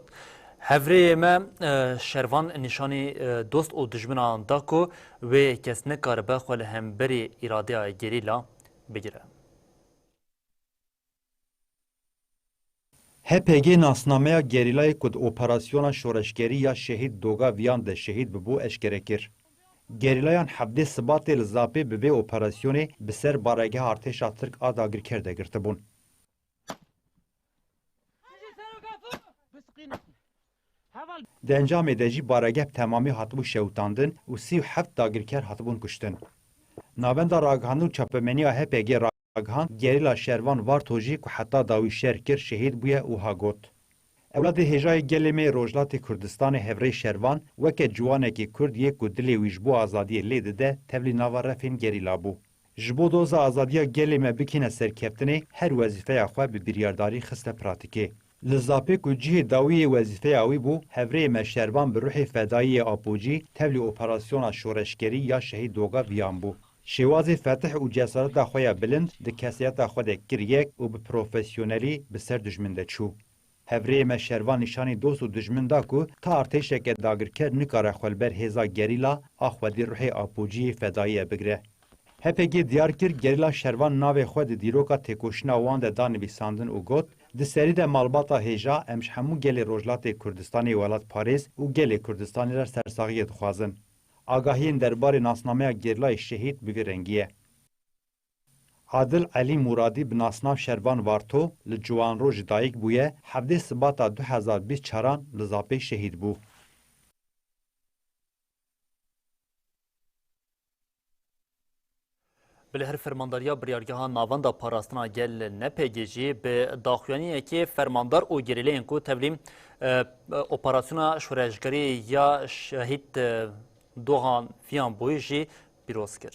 hevrêyê me, e, şervan nîşanî, e, dost û dijminan da ku wê kes nikaribe xwe li hemberî îradeya gerîla bigire. H P G nasnameya gerîlayê ku di operasyona şoreşgerî ya Şehîd Doga Viyan de şehîd bibû eşkere kir. Gerîlayan hevdê Sibatê li Zapê bi vê operasyonê bi ser baregeha artêşa Tirk a dagirker de girtibûn. Di encamê de jî baregeh bi temamî hatibû şewitandin û sî û heft dagirker hatibûn kuştin. Navenda Ragihandin û Çapemeniya H P G ragihand, gerîla Şervan Varto jî ku heta dawî şer kir, şehîd bûye û ha got, Ewladê hêja yê gelê me yê Rojhilatê Kurdistanê Hevrê Şervan weke ciwanekî Kurd yê ku dilê wî ji bo azadiyê lê dide, tevlî nava refên gerîla bû. Ji bo doza azadiya gelê me bikîne serkeftinê, her wezîfeya xwe bi biryardarî xiste pratîkê. Li Zapê ku cihê dawî yê wezîfeya wî bû, hevrêyê me Şervan bi ruhê fedayî yê Apocî tevlî operasyona şoreşgerî ya Şehîd Doga viyan bû. Şêwazê fetih û cesareta xwe ya bilind di kesayeta xwe de kir yek û bi profesyonelî bi ser dijmin de çû. Hevrêyê me Şervan nîşanî dost û dijmin da ku ta artêşeke dagirker nikare xwe li ber hêza gerîla a xwedî ruhê Apociyê fedayî ye bigire. H P G diyar kir, gerîla Şervan navê xwe di dîroka têkoşîna wan de da nivîsandin û got, Di serî de malbata hêja, em ji hemû gelê Rojhilatê Kurdistanê welatparêz û gelê Kurdistanê re sersaxiyê dixwazin. Agahiyên derbarê nasnameya gerîlayê şehîd bi vî rengî ye. Adil Elî Muradî bi nasnav Şervan Varto li Ciwanroj dayik bûye, hevdê Sibata du hezar bîst çaran li Zapê şehîd bû. Bilêhir Fermandariya Biryargeha Navenda Parastina Gel N P G jî bi daxuyaniyekê fermandar û gerîleyên ku tevlî, e, operasyona şoreşgerî ya şehîd, e, Dogan Fiyan bûyî jî pîroz kir.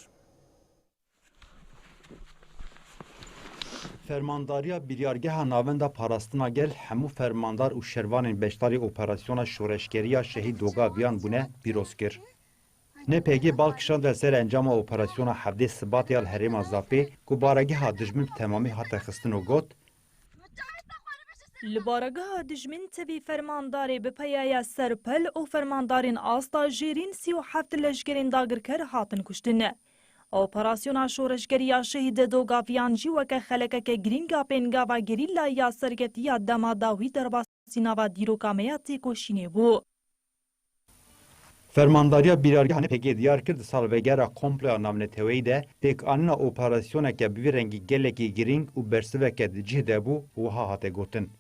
Fermandariya Biryargeha Navenda Parastina Gel hemû fermandar û şervanên beşdarî operasyona şoreşgerî ya şehîd Doga Viyan bûne pîroz kir. N P G bal kişande ser encama operasyona hevdê Sibatê ya li herêma Zapê ku baregeha dijmin bi temamî hate xistin û got, Li baregeha dijmin tevî fermandarê bi peya ya serpel û fermandarên asta jêrîn sî û heft leşkerên dagirker hatin kuştin. Operasyona şoreşgerî ya şehîd Dogaviyan jî weke xelekeke girîng a pêngava gerîla ya serketiya dema dawî derbasî nava dîroka me ya têkoşînê bû. Fermandariya Bîrargeha N P G diyar kir, di salvegera komploya navneteweyî de pêkanîna operasyoneke bi vî rengî gelekî girîng û bersiveke di cih de bû û wiha hate gotin.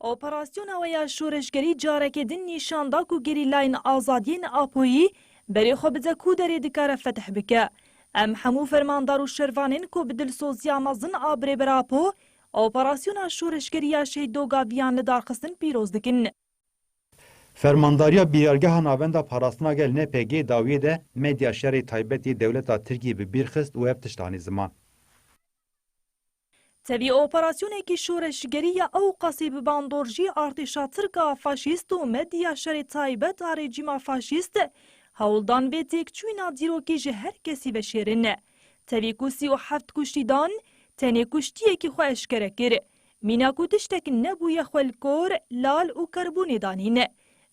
Operasyona we ya şoreşgerî carekê din nîşan da ku gerîlayên azadiyên Apoyî berê xwe bi cek û derê dikare fetih bike. Em hemû fermandar û şervanên ku bi dilsoziya mezin a bi Rêber Apo operasyona şoreşgerî ya Şehîd Dogaviyan li dar xistin pîroz dikin. Fermandariya Bîrargeha Navenda Parastina Gel N P G dawiyê de medya şerê taybet yê dewleta Tirkiyê bi bîr xist û ev tişt anî ziman. Tevî operasyonekî şoreşgerî ya ewqasî bi bandorjî artêşa Tirk a faşîst û medya şerê taybet a rejîma faşîst hewldan vê têkçûyîna dîrokî ji her kesî veşêrin. Tevî ku sî û heft kuştî dan, tenê kuştiyekî xwe eşkere kir. Mîna ku tiştek nebûye xwe li kor, lal û kerbûnê danîn.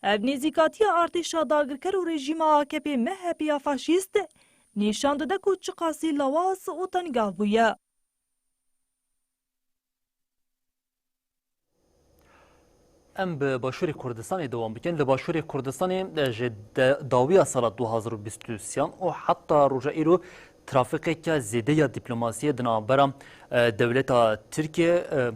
Ev nêzîkatiya artêşa dagirker û rejîma A K P M H P ya faşîst nîşan dide ku çiqasî lawaz û tengav bûye. Em bi Başûrê Kurdistanê dewam bikin. Li Başûrê Kurdistanê, e, ji de-, dawiya sala du hazar û bîst û sê û heta roja îro trafîkeke zêde ya dîplomasiyê di navbera, e, dewleta Tirkiye, e,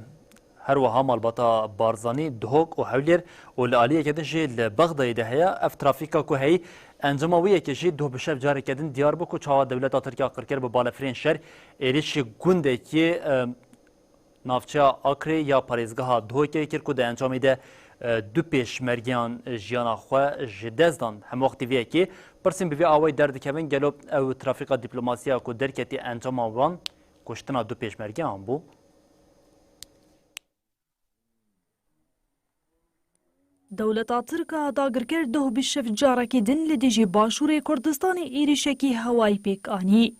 her wiha malbata Barzanî, Duhok û Hewlêr û li aliyeke din jî li Bexdayê de heye. Ev trafîka ku heyî encama wê yekê jî duh bi şev careke din diyar bû ku çawa dewleta Tirkiye aqilker bi balefirên şer êrişî gundekî, e, navçeya Akrê ya parêzgeha Duhokê kir ku di encamê de, e, du pêşmergeyan jiyana xwe ji dest dan. Hemwextî vê yekê pirsên bi vê awayî derdikevin, gelo ew trafîka dîplomasiya ku derketî encama wan kuştina du pêşmergeyan bû? Dewleta Tirk a dagirker doh bi şev carekî din li dijî Başûrê Kurdistanê êrişekî hewayî pêk anî.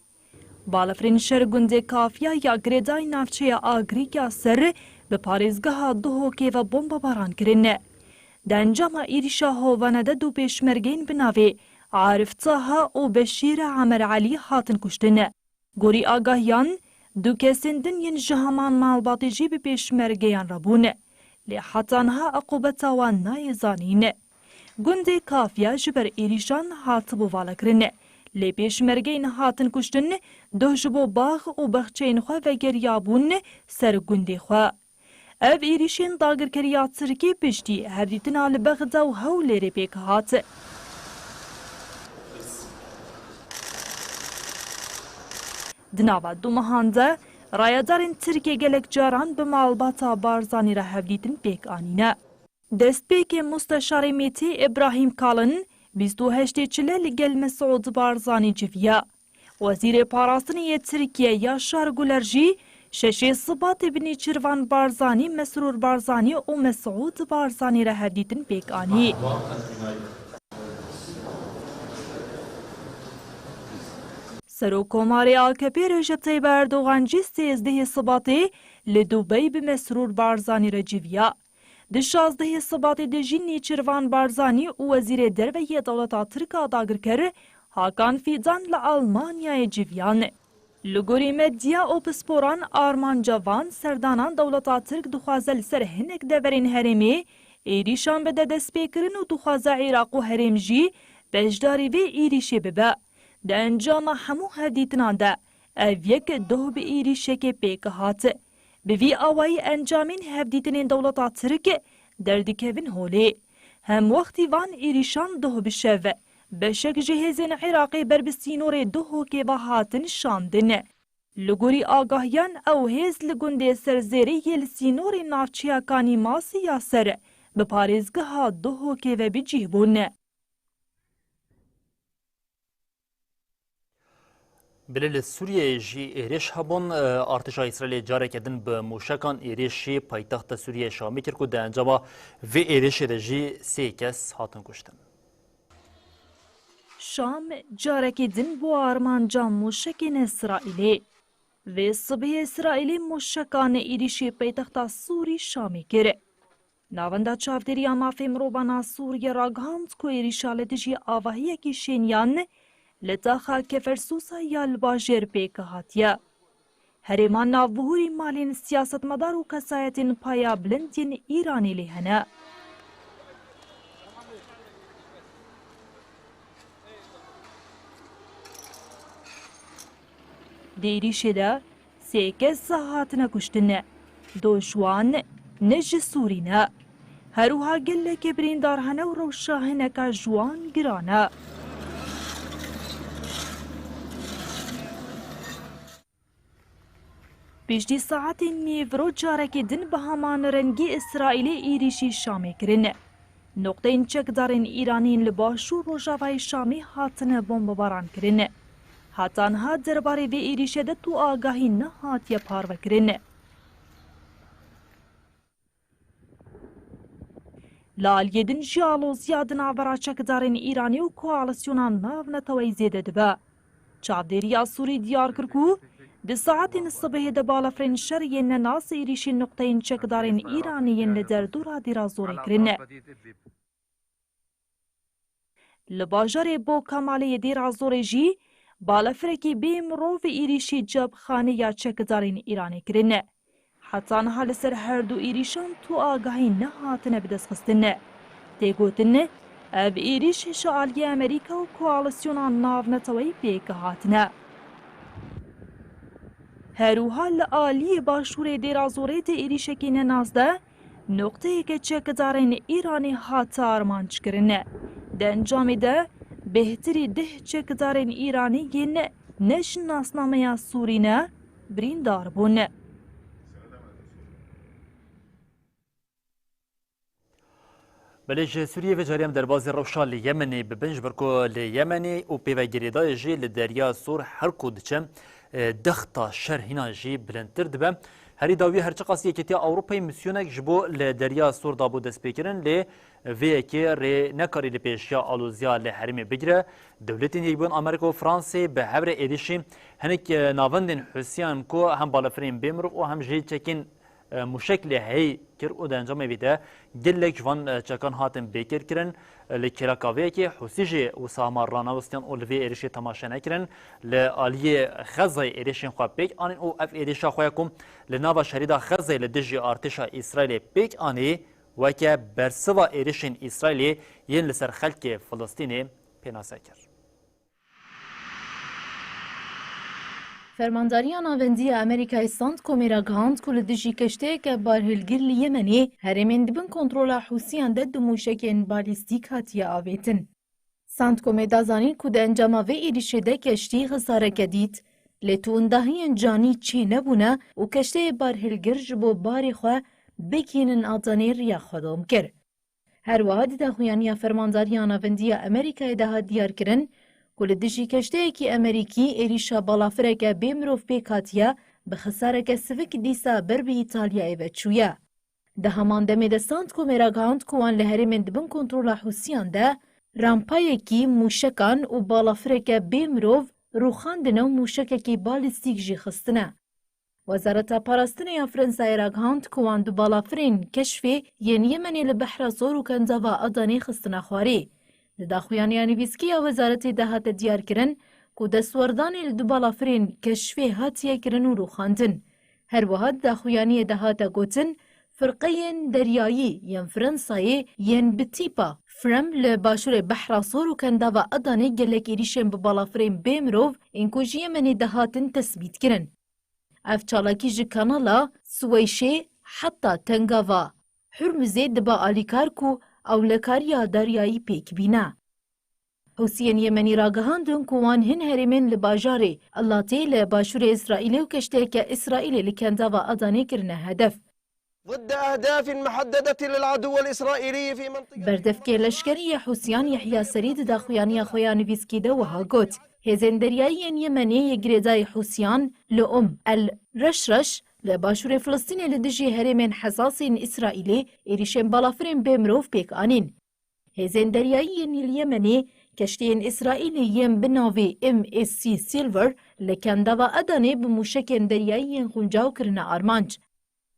Balafirên şer gundê Kafiya ya girêdayî navçeya Agirî ya ser bi parêzgeha Duhokê ve bombebaran kirin. Di encama êrişa hovane de du pêşmergeyên bi navê Arif Taha û Beşîr Emer Elî hatin kuştin. Gorî agahiyan, du kesên din yên ji heman malbatê jî bi pêşmergeyan re bûn. Lê heta niha eqûbeta wan nayê zanîn. Gundê Kafya ji ber êrîşan hatibû valakirin. Lê pêşmergeyên hatin kuştin, duh ji bo bax û bexçeyên xwe vegeriyabûn ser gundê xwe. Ev êrîşên dagirkeriya Tirkî piştî hevdîtina li Bexda û Hewlêrê pêk hat. Di nava du mehan de, rayedarên Tirkiyê gelek caran bi malbata Barzanî re hevdîtin pêk anîne. Destpêkê Musteşarê Mêtê Îbrahîm Kalin bîst û heştê Çile li gel Mesûd Barzanî civiya. Wezîrê Parastinê yê Tirkiye Yaşar Guler jî şeşê Sibatê bi Nêçîrvan Barzanî, Mesrûr Barzanî û Mesûd Barzanî re hevdîtin pêk anî. Serokkomarê A K P Recep Tayyip Erdogan jî sêzdehê Sibatê li Dubey bi Mesrûr Barzanî re civiya. Di şazdehê Sibatê de jî Nêçîrvan Barzanî û Wezîrê Derve yê dewleta Tirk a dagirker Hakan Fîdan li Almanyayê civiyan. Li gorî medya û pisporan, armanca van serdanan dewleta Tirk dixwaze li ser hinek deverên herêmê êrîşan bide destpêkirin û dixwaze Iraq û herêm jî beşdarî vê êrîşê bibe. Di encama hemû hevdîtinan de ev yek doh bi êrîşekê pêk hat. Bi vî awayî encamên hevdîtinên dewleta Tirk derdikevin holê. Hemwextî van êrîşan doh bi şev beşek ji hêzên Iraqê ber bi sînorê Duhokê ve hatin şandin. Li gorî agahiyan ew hêz li gundê Serzêrê yê li sînorê navçeya Kanîmasî ya ser bi parêzgeha Duhokê ve bi cih bûn. Belê li Sûriyeyê jî êrîş hebûn. Artêşa Îsraîlê careke din bi mûşekan êrîşî paytexta Sûriyeyê Şamê kir ku di encama vê êrîşê de jî sê kes hatin kuştin. Şam carekê din bû armanca mûşekên Îsraîlê. Vê sibê Îsraîlê mûşekan êrîşî paytexta Sûrî Şamê kir. Navenda Çavdêriya Mafê Mirovan a Sûriyê ragihand ku êrîşa li dijî avahiyekî şêniyan li taxa Kefersûsa ya li bajêr pêk hatiye. Herêma navbihûrî malên siyasetmedar û kesayetên paya bilind yên Îranê lê hene. Di êrîşê de sê kes hatine kuştin. Du ji wan ne ji Sûrî ne. Her wiha gelekê birîndar hene û rewşa hineka ji wan giran e. Piştî saetên nîvro carekê din bi heman rengî Îsraîlê êrîşî Şamê kirin. Noqteyên çekdarên Îranî yên li başûr rojavayê Şamê hatine bombebaran kirin. Heta niha derbarê vê êrîşê de tu agahî nehatiye parvekirin. Li aliyê din jî aloziya di navbera çekdarên Îranê û koalîsyona navneteweyî zêde dibe. Çavdêriya Sûrî diyar kir ku di saetên sibehê de balafirên şer yên nenas êrîşên nuqteyên çekdarên Îranê yên li derdora Dêra Zorê kirin. Li bajarê Bo Kamalê yê Dêra Zorê jî balafirekî bê mirov êrîşî cebxaneya çekdarên Îranê kirin. Heta niha li ser her du êrîşan tu agahî nehatine bidestxistin. Tê gotin, ev êrîş ji aliyê Amerîka û koalîsyona navneteweyî pêk hatine. Her wiha li aliyê başûrê Dêra Zorê di êrîşekî nenas de noqteyeke çekdarên Îranê hate armanckirin. Di encamê de bêhtirî deh çekdarên Îranî yên ne ji nasnameya Sûrî ne birîndar bûn. Belê ji Sûriyê vê carî em derbazî rewşa li Yemenê bibin, ji ber ku li Yemenê û pê ve girêdayê jî li Derya Sor her ku diçe, e, dexta şer hîna jî bilindtir dibe. Herî dawî her çiqas Yekîtiya Ewropayê misyonek ji bo li Derya Sor dabû destpêkirin, lê vê yekê rê nekarî li pêşiya aloziya li herêmê bigire. Dewletên Yekbûyî Amerîka û Fransê bi hev re êrîşî hinek, e, navendên Hûsiyan ku hem balafirên bê mirov û hem jî çekên e, mûşek lê heyî kir û di encamê vê de gelek ji van, e, çekan hatin bêkêrkirin. E, li kêleka vê yekê Hûsî jî wisa hema ranewestiyan û li vê êrişê temaşe nekirin. Li aliyê Xezayê êrişên xwe pêk anîn û ev êrişa xwe ya ku li nava şerî de Xezayê li dijî artêşa Îsraîlê pêk anî, weke bersiva êrişên Îsraîlê yên li ser xelkê Filistînê pênase kir. Fermandariya Navendî ya Amerîkayê CENTCOMê ragihand ku li dijî keşteyeke barhilgir li Yemenê herêmên di bin kontrola Hûsiyan de du mûşekên balîstîk hatiye avêtin. CENTCOMê da zanîn ku di encama vê êrîşê de keştî xesareke dît, lê tundahiyên canî çênebûne û keşteyê barhilgir ji bo barê xwe bigihînin Adanê riya xwe dom kir. Her wiha di daxuyaniya Fermandariya Navendî ya Amerîkayê de hat diyarkirin ku li dijî keşteyekî Amerîkî êrîşa balafireke bê mirov pêk hatiye, bi xesareke sivik dîsa ber bi Îtalyayê ve çûye. Di heman demê de CENTCOMê ragihand ku wan li herêmên di bin kontrola Hûsiyan de rampayekî mûşekan û balafireke bê mirov rûxandine û mûşekekî balîstîk jî xistine. Wezareta Parastinê ya Fransayê ragihand ku wan du balafirên keşfê yên Yemenê li Behra Sor û Kendava Adanê xistine xwarê. Di daxuyaniya nivîskî ya wezaretê de hate diyarkirin ku destwerdanê li du balafirên keşfê hatiye kirin û rûxandin. Her wiha di daxuyaniyê de hate gotin, firqeyên deryayî yên Fransayê yên bi tîpa FREMM li başûrê Behra Sor û Kendava Adanê gelek êrîşên bi balafirên bê mirov ên ku ji Yemenê dihatin tesbît kirin. Ev çalakî ji kanala Siweyşê heta Tengava Hurmizê dibe alîkar ku ewlekariya deryayî pêk bîne. Hûsiyên Yemenî ragihandin ku wan hin herêmên li bajarê Elatê li başûrê Îsraîlê û keşteyeke Îsraîlê li Kendava Adanê kirine hedef. ضد أهداف محددة للعدو الإسرائيلي في منطقة Berdevkê leşkerî yê Hûsiyan Yehya Serî di daxuyaniya xwe ya nivîskî de wiha got, Hêzên deryayî yên Yemenê yê girêdayî Hûsiyan li Um El Reşreş li başûrê Filistînê li dijî herêmên hesas ên Îsraîlê êrîşên balafirên bê mirov pêk anîn. Hêzên deryayî yên li Yemenê keştiyên Îsraîlê yên bi navê M S C Silver li Kendava Adanê bi mûşekên deryayî yên xuncaw kirine armanc.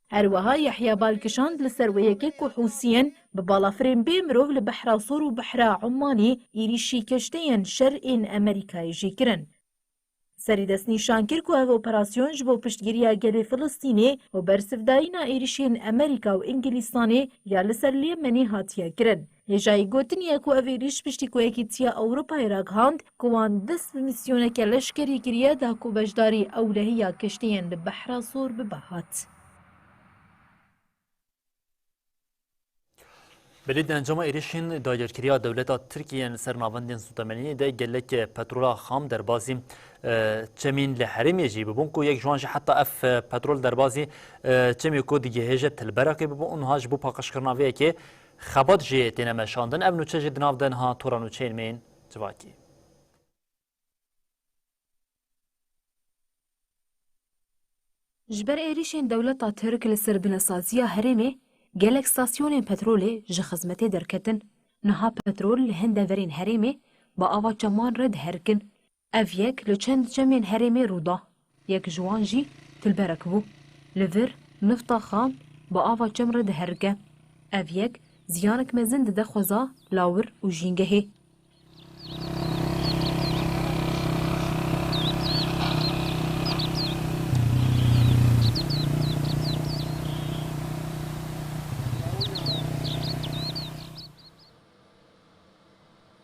Her wiha Yehya bal kişand li ser wê yekê ku Hûsiyên bi balafirên bê mirov li Behra Sor û Behra Ummanê êrîşî keşteyên şer ên Amerîkayê jî kirin. Serî destnîşan kir ku ev operasyon ji bo piştgiriya gelê Filistînê û bersivdayîna êrişên Amerîka û Îngilîstanê ya li ser li Yemenê hatiye kirin. Hêjayî gotinê ye ku ev êrîş piştî ku Yekîtiya Ewropayê ragihand ku wan dest bi mîsyoneke leşkerî kiriye da ku beşdarî ewlehiya keştiyên li Behra Sor bibe hat. Belê di encama êrişên dagirkeriya dewleta Tirkiyê yên li ser navendên sûtemenî de gelek petrola xam derbazî, e, çemên li herêmê jî bibûn ku yek ji wan jî heta ev, e, petrol derbazî, e, çemê ku digihêje Tilberekê bibû û niha ji bo paqijkirina vê yekê xebat jê têne meşandin. Ev nûçe jî di nav de niha tora nûçeyên me yên civakî. Ji ber êrîşên dewleta Tirk li ser binesaziya herêmê, gelek stasyonên petrolê ji xizmetê derketin. Niha petrol li hin deverên herêmê bi ava çeman re diherkin. Ev yek li çend çemên herêmê rû da. Yek ji wan jî Tilberek bû. Li vir nifta xam bi ava çem re diherike. Ev yek ziyanek mezin dide xweza lawir û jîngehê.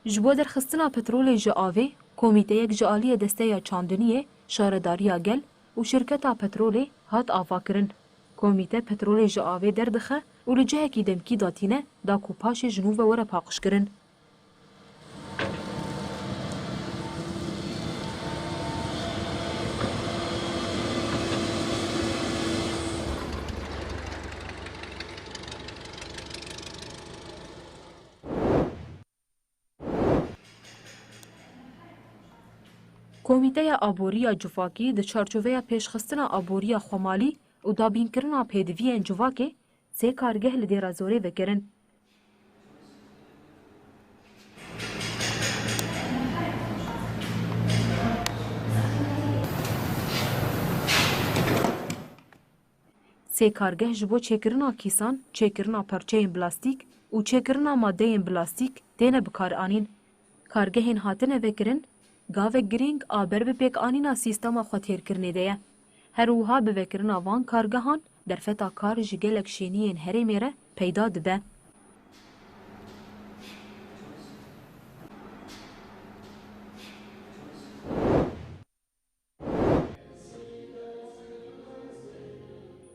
Ji bo derxistina petrolê ji avê, komîteyek ji aliyê Desteya Çandiniyê, Şaredariya Gel û Şirketa Petrolê hat avakirin. Komîte petrolê ji avê derdixe û li cihekî demkî datîne da ku paşê ji nû ve were paqijkirin. Komîteya Aborî ya Civakî di çarçoveya pêşxistina aboriya xwemalî û dabînkirina pêdiviyên civakê sê kargeh li Dêra Zorê vekirin. Sê kargeh ji bo çêkirina kîsan, çêkirina parçeyên plastîk û çêkirina madeyên plastîk têne bikaranîn. Kargehên hatine vekirin, gavek girîng a ber bi pêkanîna sîstema xwetêrkirinê de ye. Her wiha bi vekirina van kargehan derfeta kar ji gelek şêniyên herêmê re peyda dibe.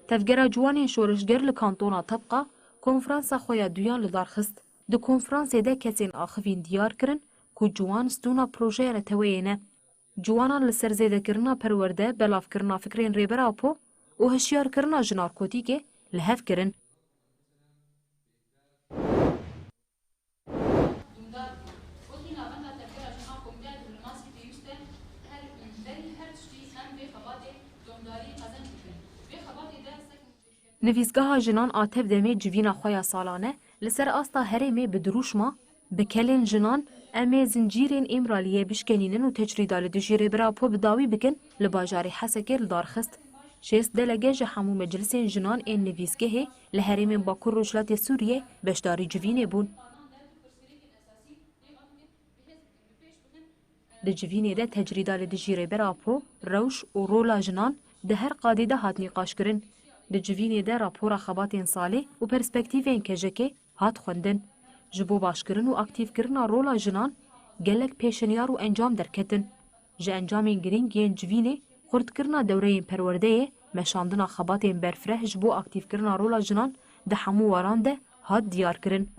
Tevgera Ciwanên Şoreşger li Kantona Tebqa konferansa xwe ya duyan li dar xist. Di konferansê de kesên axivîn diyar kirin ku ciwan stûna projeya neteweyê ne. Ciwanan li ser zêdekirina perwerde, belavkirina fikrên Rêber Apo û hişyarkirina ji narkotîkê li hev kirin. Nivîsgeha Jinan a Tevdemê civîna xwe ya salane li ser asta herêmê bi dirûşma "Bi kelên jinan em ê zincîrên Îmraliyê bişkenînin û tecrîda li dijî Rêber Apo bi dawî bikin" li bajarê Hesekê li dar xist. Şêst delege ji hemû meclisên jinan ên nivîsgehê li herêmên Bakur Rojhilatê Sûriyê beşdarî civînê bûn. Di civînê de tecrîda li dijî Rêber Apo, rewş û rola jinan di her qadê de hat nîqaşkirin. Di civînê de rapora xebatên salê û perspektîfên kejekê hat xwendin. Ji bo başkirin û aktîfkirina rola jinan gelek pêşinyar û encam derketin. Ji encamên girîng yên civînê xurtkirina dewreyên perwerdeyê, meşandina xebatên berfireh ji bo aktîfkirina rola jinan di hemû waran de hat diyarkirin.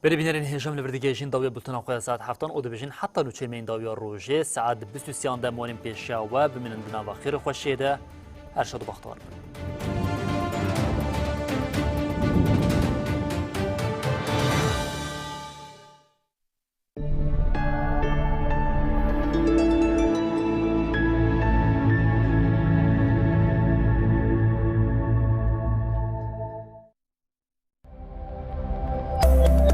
Belê bînerên hêja, em li vir digihêjin dawiya bultena xwe ya saet heftan û dibêjin heta nûçeyên me yên dawiya rojê, saet bîst û sêyan de em wanên pêşiya we, bimînin di nava xêr û xweşiyê de. Her şad û bextewar bin.